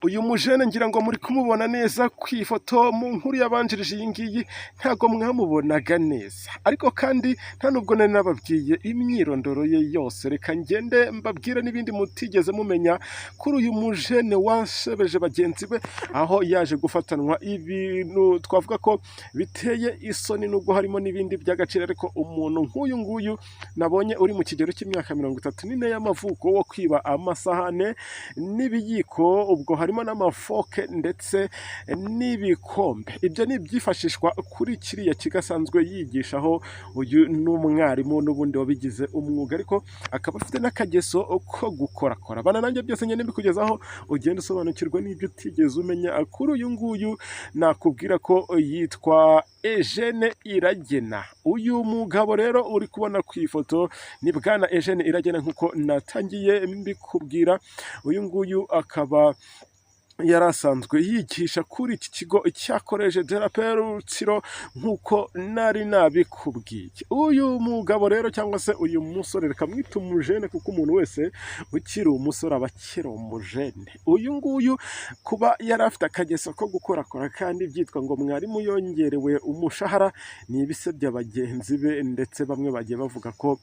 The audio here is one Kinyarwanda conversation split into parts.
Uyu mujene ngira ngo muri kumubona neza ku ifoto. Mu nkuru yabanjirije iyi ngiyi ntabwo mwamubonaga neza, ariko kandi nta nubwo nari nababwiye imyirondoro ye yose. Reka ngende mbabwire n'ibindi mutigeze mumenya kuri uyu mujene wasebeje bagenzi be, aho yaje gufatanwa ibintu twavuga ko biteye isoni, nubwo harimo n'ibindi by'agaciro. Ariko umuntu nk'uyu nguyu nabonye uri mu kigero cy'imyaka 34 y'amavuko wo kwiba amasahane n'ibiyiko, ubwo harimo n'amafoke ndetse n'ibikombe, ibyo ni ibyifashishwa kuri kiriya kigo asanzwe yigishaho. Uyu ni umwarimu n'ubundi wabigize umwuga, ariko akaba afite n'akageso ko gukorakora. Bana nanjye byose ngende mbikugezaho, ugenda usobanukirwa n'ibyo utigeze umenya kuri uyu nguyu. Nakubwira ko yitwa Eugene Iragena. Uyu mugabo rero uri kubona ku ifoto ni bwana Eugene Iragena, nk'uko natangiye mbikubwira. Uyu nguyu akaba yari asanzwe yigisha kuri iki kigo cya Collège de la Paix Rutsiro, nk'uko nari nabikubwiye. Uyu mugabo rero, cyangwa se uyu musore, reka mwite umujene, kuko umuntu wese ukiri umusore aba akiri umujene. Uyu nguyu kuba yari afite akageso ko gukorakora kandi byitwa ngo mwarimu yongerewe umushahara, ni ibisebya bagenzi be, ndetse bamwe bagiye bavuga ko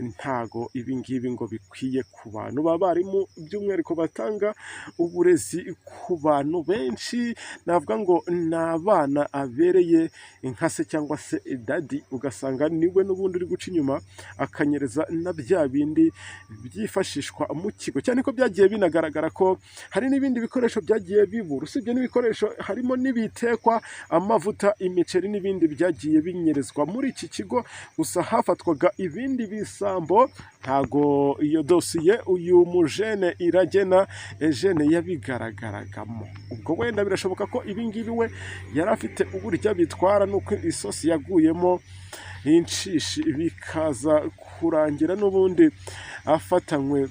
ntago ibi ngibi ngo bikwiye ku bantu b'abarimu, by'umwihariko batanga uburezi ku bantu benshi. Navuga ngo ni abana abereye nka se cyangwa se daddy, ugasanga niwe n'ubundi uri guca inyuma akanyereza na bya bindi byifashishwa mu kigo, cyane ko byagiye binagaragara ko hari n'ibindi bikoresho byagiye bibura. Usibye n'ibikoresho, harimo n'ibitekwa, amavuta, imiceri n'ibindi byagiye binyerezwa muri iki kigo. Gusa hafatwaga ibindi bisambo, ntago iyo dosiye uyu mujene Iragena Eugene yabigaragaragamo. Ubwo wenda birashoboka ko ibi ngibi we yari afite uburyo abitwara, nuko isosi yaguyemo inshishi, bikaza kurangira n'ubundi afatanywe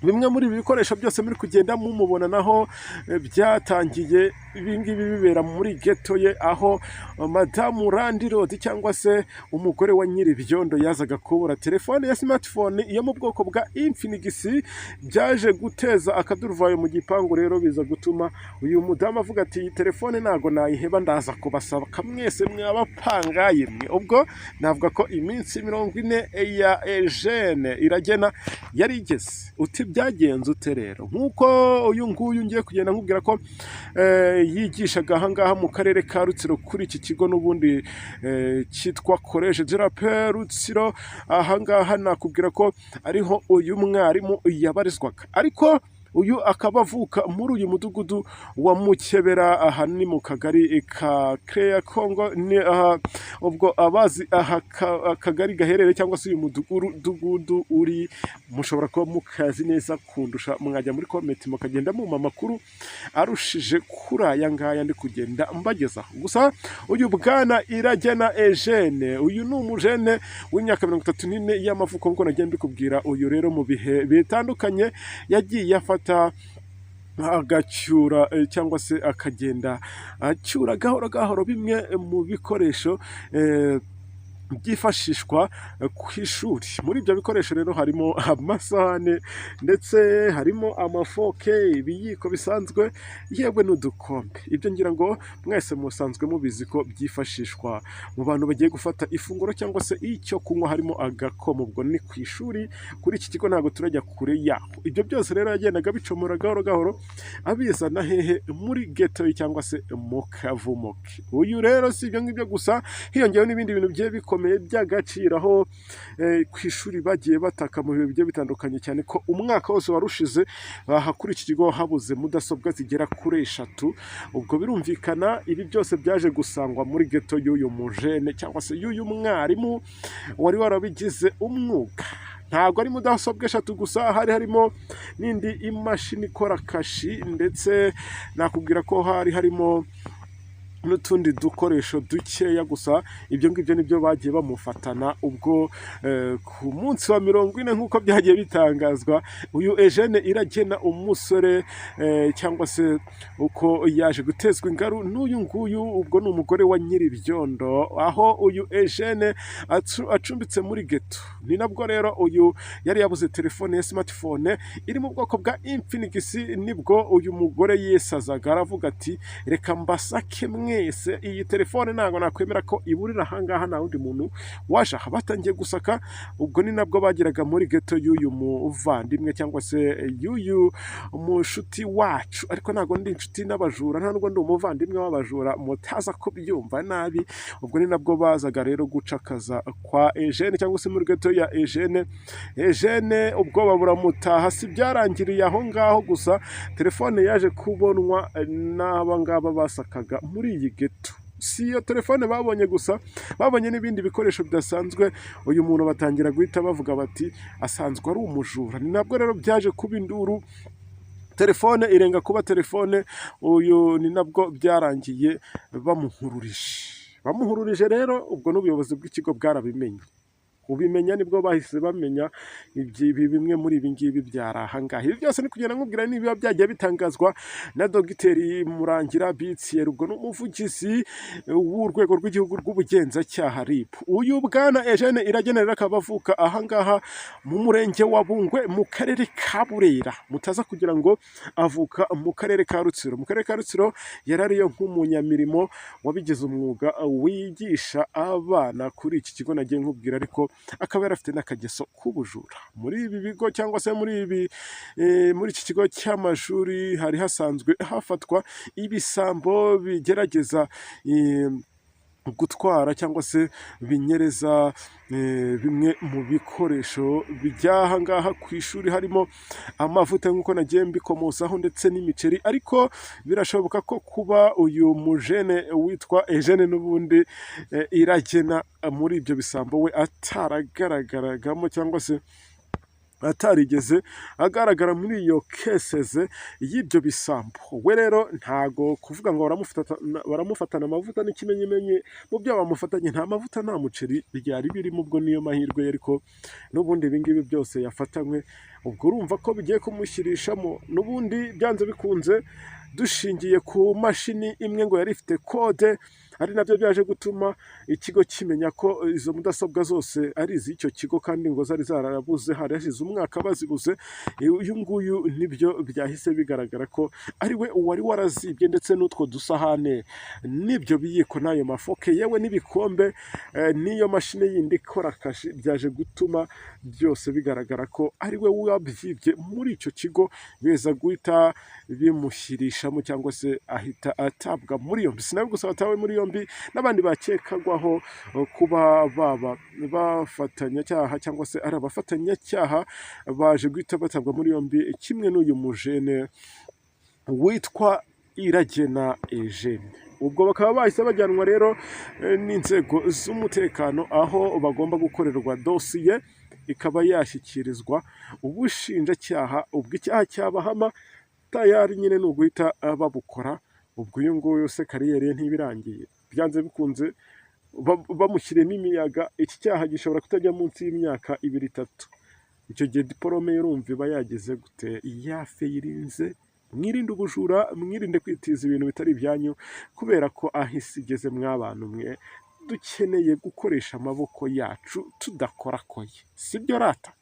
bimwe muri ibi bikoresho byose muri kugenda mumubona. Naho byatangiye ibi ngibi bibera muri geto ye, aho madamu landlord cyangwa se umugore wa nyir'ibyondo yazaga kubura telefone ya smartphone yo mu bwoko bwa Infinix. Byaje guteza akaduruvayo mu gipangu rero, biza gutuma uyu mudamu avuga ati: "Iyi telefone ntago nayiheba, ndaza kubasaba kamwese mwabapangaye mwe." Ubwo navuga ko iminsi 40 ya Eugene Iragena yari igeze. Uti byagenze ute rero? Nk'uko uyu nguyu ngiye kugenda nkubwira ko yigishaga ahangaha mu karere ka Rutsiro, kuri iki kigo n'ubundi cyitwa Collège de la Paix Rutsiro, ahangaha nakubwira ko ariho uyu mwarimu yabarizwaga. Ariko uyu akaba avuka muri uyu mudugudu wa Mukebera, aha ni mu kagari ka Keya Kongo. Ni aha ubwo abazi aha akagari gaherereye cyangwa se uyu mudugudu uri, mushobora kuba mukazi neza kundusha, mwajya muri comment mukagenda mumpa amakuru arushije kuri aya ngaya ndi kugenda mbagezaho. Gusa uyu bwana Iragena Eugene, uyu ni umujene w'imyaka 34 y'amavuko, nk'uko nagiye mbikubwira. Uyu rero mu bihe bitandukanye yagiye afata agacyura cyangwa se akagenda acyura gahoro gahoro bimwe mu bikoresho byifashishwa ku ishuri. Muri ibyo bikoresho rero harimo amasahane, ndetse harimo amafoke, ibiyiko bisanzwe, yewe n'udukombe. Ibyo ngira ngo mwese musanzwe mubizi ko byifashishwa mu bantu bagiye gufata ifunguro cyangwa se icyo kunywa, harimo agakoma. Ubwo ni ku ishuri kuri iki kigo, ntabwo turajya kure yaho. Ibyo byose rero yagendaga bicomora gahoro gahoro, abizana hehe? Muri geto cyangwa se mu kavumo ke. Uyu rero si ibyo ngibyo gusa, hiyongeyeho n'ibindi bintu bigiye bikomeye by'agaciro, aho ku ishuri bagiye bataka mu bihe bigiye bitandukanye, cyane ko umwaka wose warushize aha kuri iki kigo habuze mudasobwa zigera kuri eshatu. Ubwo birumvikana, ibi byose byaje gusangwa muri geto y'uyu mujene cyangwa se y'uyu mwarimu wari warabigize umwuga. Ntabwo ari mudasobwa eshatu gusa, hari harimo n'indi imashini ikora kashi, ndetse nakubwira ko hari harimo N'utundi dukoresho dukeya gusa. Ibyo ngibyo nibyo bagiye bamufatana. Ubwo ku munsi wa 40, nk'uko byagiye bitangazwa, uyu Eugene Iragena, umusore cyangwa se uko yaje gutezwa ingaru n'uyu nguyu, ubwo ni umugore wa Nyiribyondo, aho uyu Eugene acumbitse muri ghetto. Ni nabwo rero uyu yari yabuze telefone ya smartphone iri mu bwoko bwa Infinix. Nibwo uyu mugore yisazaga, aravuga ati: "Reka mbasake mwese, iyi telefone ntabwo nakwemera ko iburira ahangaha, nta wundi muntu waje aha." Batangiye gusaka, ubwo ni nabwo bageraga muri ghetto y'uyu muvandimwe cyangwa se y'uyu mushuti wacu. Ariko ntabwo ndi inshuti n'abajura, nta nubwo ndi umuvandimwe w'abajura, mutaza kubyumva nabi. Ubwo ni nabwo bazaga rero gucakaza kwa Eugene cyangwa se muri ghetto ya Eugene. Eugene ubwoba buramutaha. Si byarangiriye aho ngaho gusa, telefone yaje kubonwa n'aba ngaba basakaga muri iyi ghetto. Si iyo telefone babonye gusa, babonye n'ibindi bikoresho bidasanzwe. Uyu muntu batangira guhita bavuga bati: "Asanzwe ari umujura." Ni nabwo rero byaje kuba induru, telefone irenga kuba telefone. Uyu ni nabwo byarangiye bamuhururije. Bamuhururije rero, ubwo n'ubuyobozi bw'ikigo bwarabimenye. Ubimenya nibwo bahise bamenya ibi bimwe muri ibi ngibi byari aha ngaha. Ibi byose ni kugenda nkubwira niba byagiye bitangazwa na Dogiteri Murangira Bitsier, ubwo ni umuvugizi w'urwego rw'igihugu rw'ubugenzacyaha, RIB. Uyu bwana Eugene Iragena rero akaba avuka aha ngaha mu murenge wa Bungwe, mu karere ka Burera. Mutaza kugira ngo avuka mu karere ka Rutsiro. Mu karere ka Rutsiro yari ariyo nk'umunyamirimo wabigize umwuga, wigisha abana kuri iki kigo nagiye nkubwira, ariko akaba yari afite n'akageso k'ubujura. Muri ibi bigo cyangwa se muri iki kigo cy'amashuri hari hasanzwe hafatwa ibisambo bigerageza gutwara cyangwa se binyereza bimwe mu bikoresho by'aha ngaha ku ishuri, harimo amavuta nk'uko nagiye mbikomozaho, ndetse n'imiceri. Ariko birashoboka ko kuba uyu mujene witwa Eugene n'ubundi Iragena muri ibyo bisambo we ataragaragaragamo cyangwa se atarigeze agaragara muri iyo cases y'ibyo bisambo. We rero ntago kuvuga ngo baramufatana amavuta n'ikimenyimenyi, mu byo bamufatanye nta mavuta, nta muceri byari birimo. Ubwo niyo mahirwe ye, ariko n'ubundi ibi ngibi byose yafatanywe, ubwo urumva ko bigiye kumushyirishamo n'ubundi byanze bikunze. Dushingiye ku mashini imwe ngo yari ifite kode, ari nabyo byaje gutuma ikigo kimenya ko izo mudasobwa zose ari iz'icyo kigo, kandi ngo zari zarabuze, hari hashize umwaka bazibuze. Uyu nguyu nibyo byahise bigaragara ko ari we wari warazibye, ndetse n'utwo dusahane n'ibyo biyiko n'ayo mafoke, yewe n'ibikombe, n'iyo mashini yindi ikora kashi, byaje gutuma byose bigaragara ko ari we wabyibye muri icyo kigo. Biza guhita bimushyirishamo cyangwa se ahita atabwa muri yombi. Si nawe gusa batawe muri yombi, n'abandi bakekagwaho kuba baba bafatanyacyaha cyangwa se ari abafatanyacyaha baje guhita batabwa muri yombi kimwe n'uyu mujene witwa Iragena Eugene. Ubwo bakaba bahise bajyanwa rero n'inzego z'umutekano, aho bagomba gukorerwa dosiye ikaba yashyikirizwa ubushinjacyaha. Ubwo icyaha cyabahama, tayari nyine ni uguhita babukora. Ubwo uyu nguyu se carrière ye ntibirangiye? Byanze bikunze bamushyiriyemo imiyaga, iki cyaha gishobora kutajya munsi y'imyaka 2, 3. Icyo gihe diporome ye urumva iba yagize gute? Yafeyirinze. Mwirinde ubujura, mwirinde kwitiza ibintu bitari ibyanyu, kubera ko aho isi igeze, mw'abantu mwe, dukeneye gukoresha amaboko yacu tudakorakoye, sibyo rata?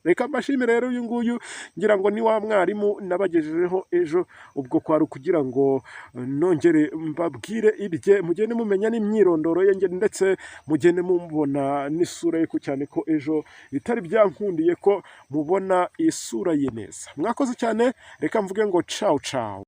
Reka mbashimire rero. Uyu nguyu ngira ngo ni wa mwarimu nabagejejeho ejo. Ubwo kwari ukugira ngo nongere mbabwire ibye, mugende mumenya n'imyirondoro ye, ndetse mugende mubona n'isura ye, cyane ko ejo bitari byankundiye ko mubona isura ye neza. Mwakoze cyane, reka mvuge ngo cawu cawu.